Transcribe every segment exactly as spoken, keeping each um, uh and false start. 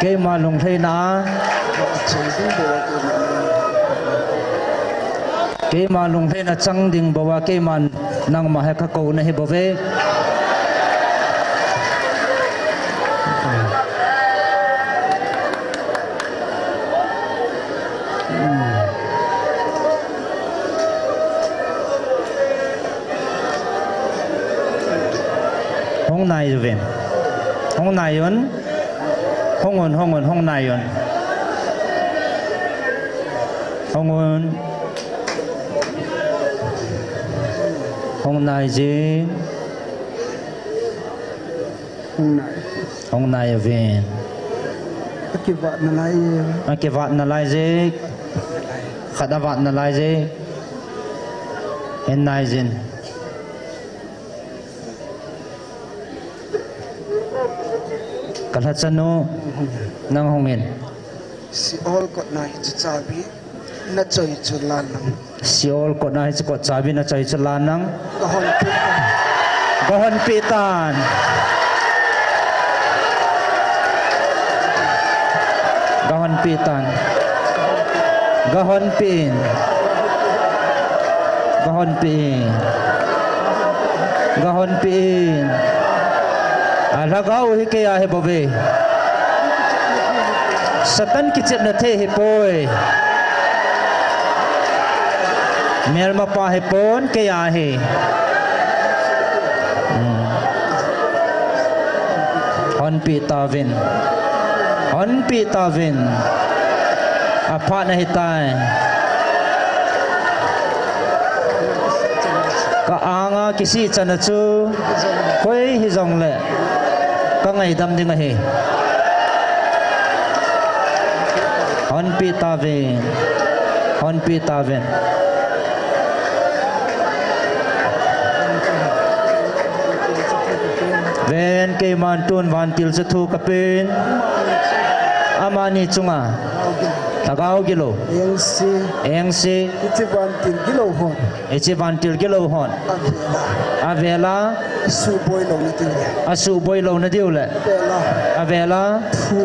Keima lunglhaina, keima lunglhaina chang ding bou a, keiman nangma hi kakou nahi bouve. Hung nai uvin. Hung nai un. Hung un, hung un, hung nai un. Hung un. Hung nai jin. Hung nai. Hung nai uvin. Akivat nalai. Akivat nalai jik. Khat avat nalai jik. Hin nai jin. Kalhachanu, nang hung in. Sheol kotna hiche chabi nachoi chu lan lang. Sheol kotna hiche kot chabi nachoi chu lan lang. Kahonpeh tan. Kahonpeh tan. Kahonpeh tan. Kahonpeh in. Kahonpeh in. Kahonpeh in. Alhagao hi keiya hi bouve. Satan kichepna thei hipoi. Melmapa hipon keiya hi. Hmm. Honpeh tauvin. Honpeh tauvin. Aphat nahitai. Ka anga kisih chana chu koi hijongle kangaidam ding ahi. Honpeh tauvin. Honpeh tauvin. Ven, keiman tun vantil chu thu kapen. Amani chunga. Lhagao gilou. Engse. Engse. Hiche vantil gilou hon. Hiche vantil gilou hon. Avela. Avela. Asuhboi louna diu le. Asuhboi louna diu le. Avela. Avela. Thu.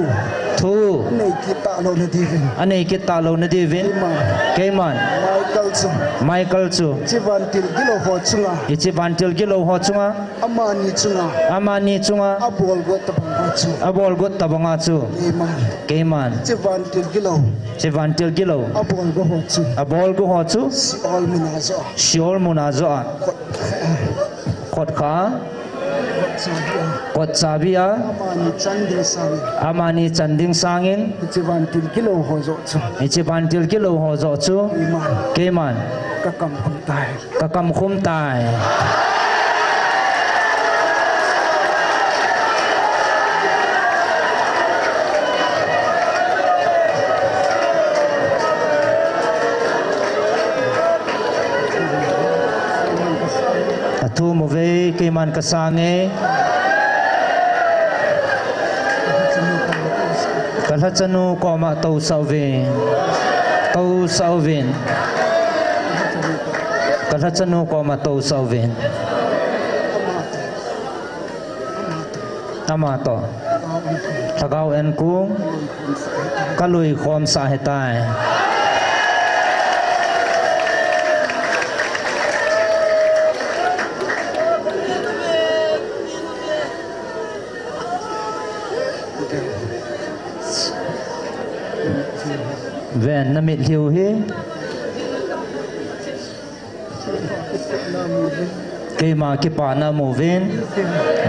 Thu. Nei kit talouna diuvin. Anei kit talouna diuvin. Keiman. Keiman. Michael chu. Michael chu. Hiche vantil gilou ho chunga. Hiche vantil gilou ho chunga. Amani chunga. Amani chunga. Abol got tabang ho chu. Abol got tabanga chu. Keiman. Keiman. Hiche vantil gilou. Hiche vantil gilou. Abol got ho chu. Abol got ho chu. Sheol muna joh a. Sheol muna joh a. Kot. Kot kha. Kot chabi a. Amani chan ding sangin. Amani chan ding sangin. Hiche vantil gilou ho joh chu. Hiche vantil gilou ho joh chu. Keiman. Keiman. Kakam khum tai. Kakam khum tai. Athum uve, keiman kasange. Kalhachanu koma tousah uvin. Tousah uvin. Kalhachanu koma tousah uvin. Amatoh. Lhagao enkong. Kalui khomsah ahitai. Ven, namitlhi u hi. Keima kipana muvin.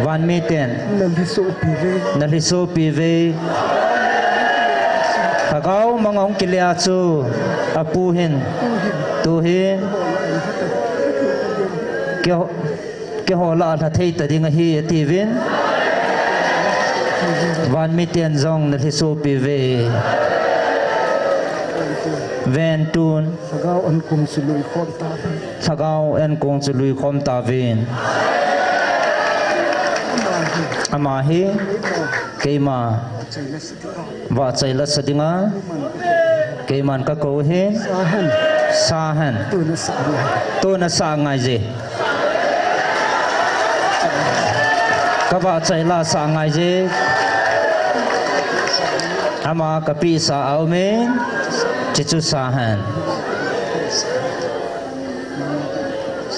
Van miten. Nalhisopi uve. Nalhisopi uve. Lhagao manga hung kile a chu. Apu hin. Tuhin. Keiho, keiho lah a lha thei ta ding ahi atiuvin. Van miten jong na lhisopi uve. Ventun. Lhagao ankong chu lui khom tauve. Lhagao ankong chu lui khom tauve. Ama hi. Keima. Vahchoi la sa dinga. Keiman ka kou hi. Sa hen. Sa hen. Tuna sa ngai. Tuna sa ngai je. Ka vahchoi la sa ngai je. Ama ka pisa a um in. Chichu sa hen.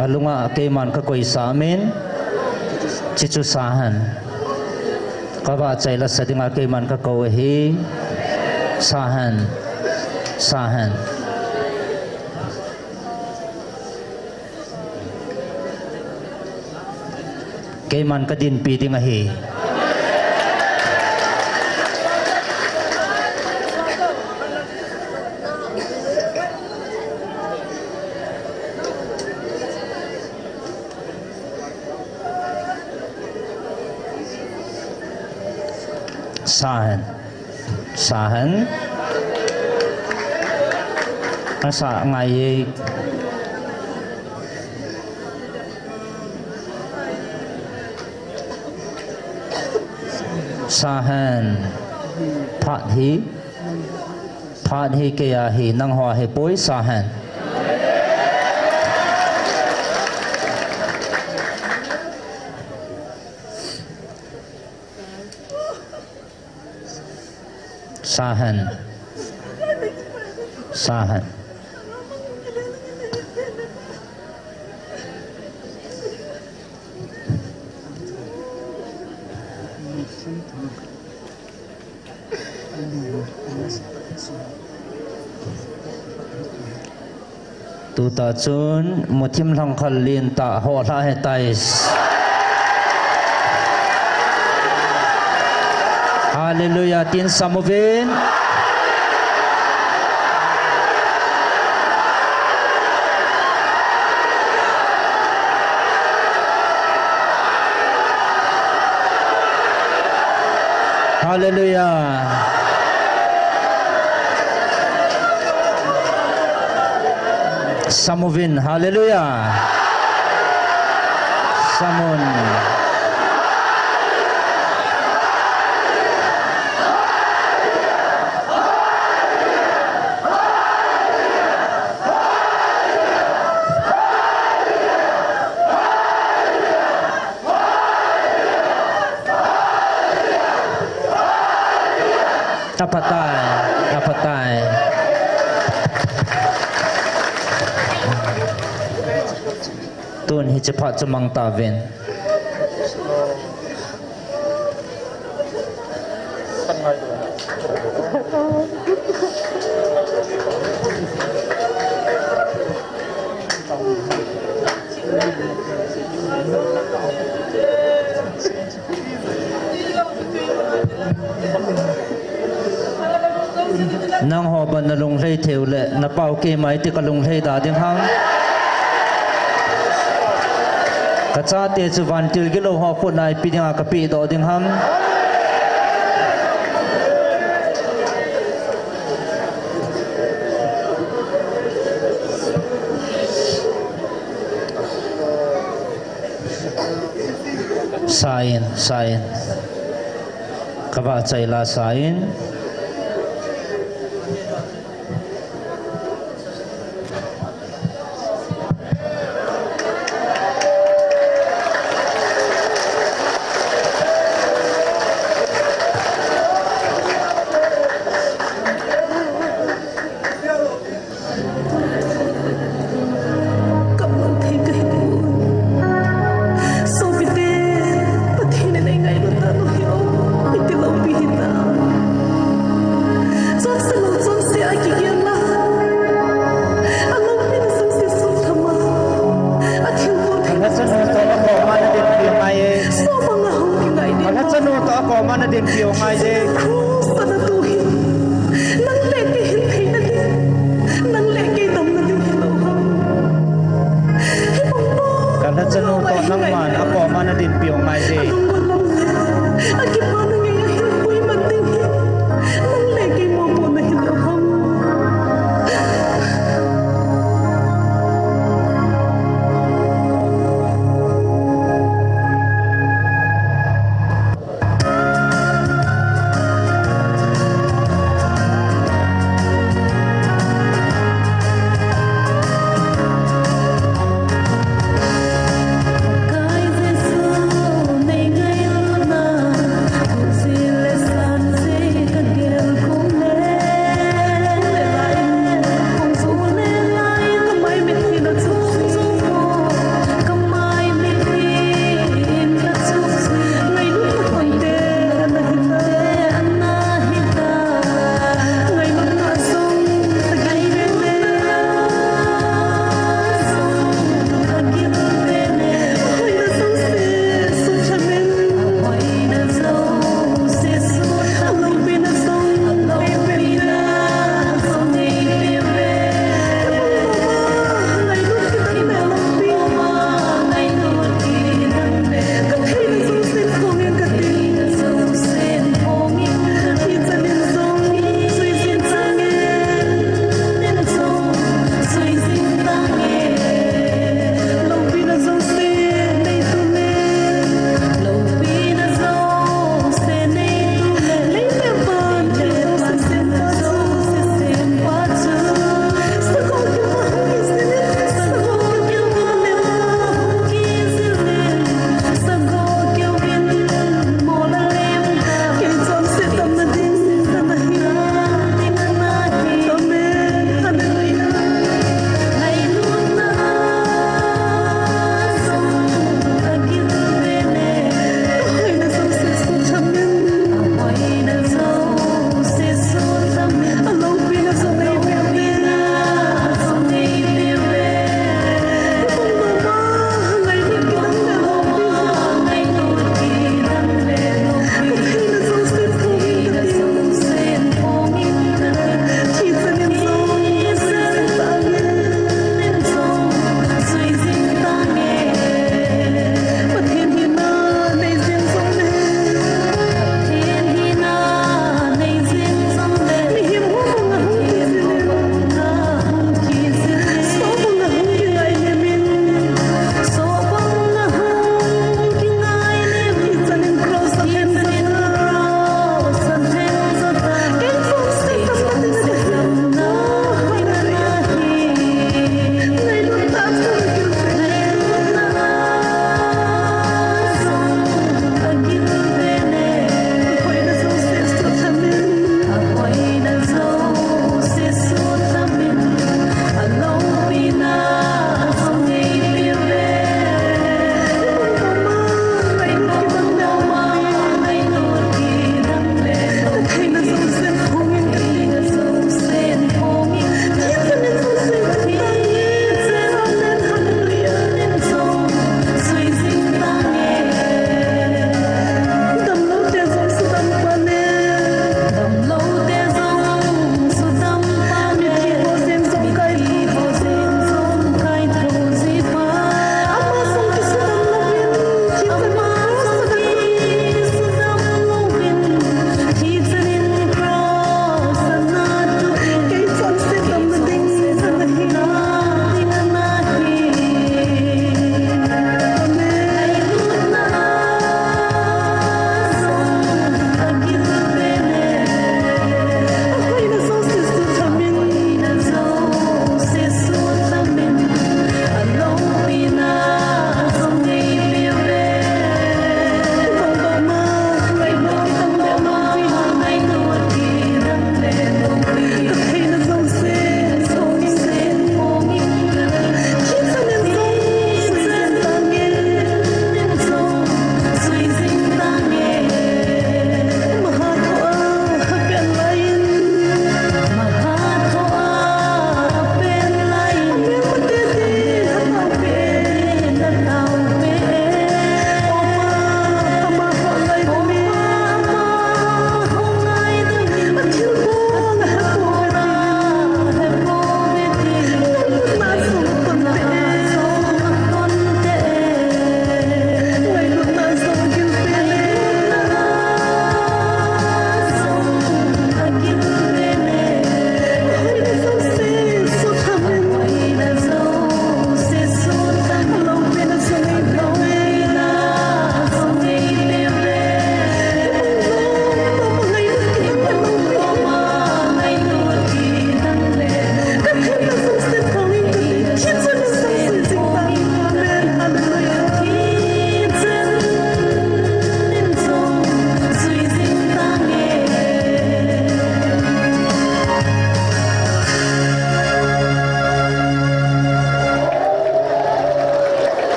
Alunga keiman ka koi sa um in. Chichu sa hen. Ka vahchoi la sa dinga keiman ka kou ahi. Sa hen. Sa hen. Keiman ka dinpi ding ahi. Sa hen. Sa hen. Asa ngai e. Sa hen. Phat hi. Phat hi kei a hi, nangho a hi poi, sa hen. Sa hen. Sa hen. Tuta chun muthim lhangkhal lin tah ho lha he tai. Hallelujah, tin sam uvin. Hallelujah. Sam uvin, hallelujah. Sam un. Aphatai, aphatai. Tun hiche phat chu mang tauvin. Nangho ban na lunglhai thei u le, na pau kei mai ti ka lunglhai da ding ham. Ka chate chu vantil gilou ho khut na ipi dinga ka pe doh ding ham. Sa in, sa in. Ka vahchoi la sa in. Ka mun thei ka hi pon. Sopite, Pathen in eingailut talou hi o, iti loupi hita. Chonse lou chonse a kigel a, aloupina chonse sutlham a, athilgon thei. Ka lhachanu toh akoma na dinpi u ngai e. Sopang a hung kingai ding. Ka lhachanu toh akoma na dinpi u ngai e. Cross a na tu hin. Nang le kei hin theina ding, nang le kei damna ding hilou ham. Hibang bou. Ka lhachanu toh nangman akoma na dinpi u ngai e. Alungmon lou le, akipana ngei a Nang le kei mopohna hilou ham?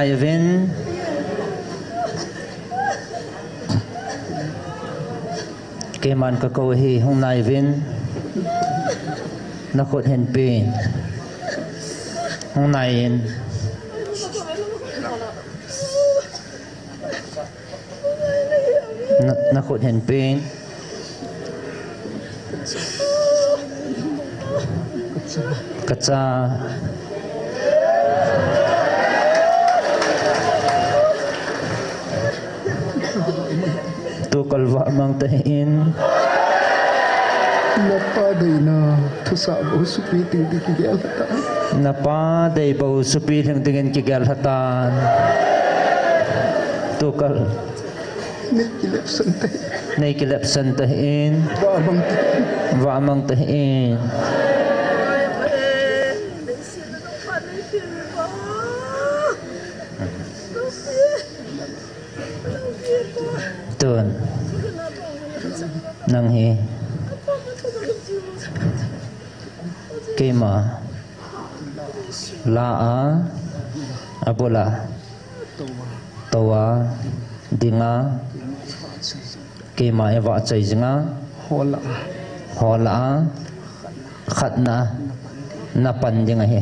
Nai uvin. Keiman kakou ahi, hung nai uvin. Nakhut hin pen. Hung nai in. Na, nakhut hin pen. Kacha. Tukal vah mang tahih in. Napa deina thusah bou supi ding ding kigel lhatan. Napa dei bou supi lhing dingin kigel lhatan. Tukal. Nei kilep san tahih. Nei kilep san tahih in. Vah mang tahih in. Vah mang tahih in. Tun. Nang hi. Keima. La a. Abul a. Tou a. Ding a. Keima e vahchoi jing a. Hol a. Hol a. Khatna. Napan ding ahi.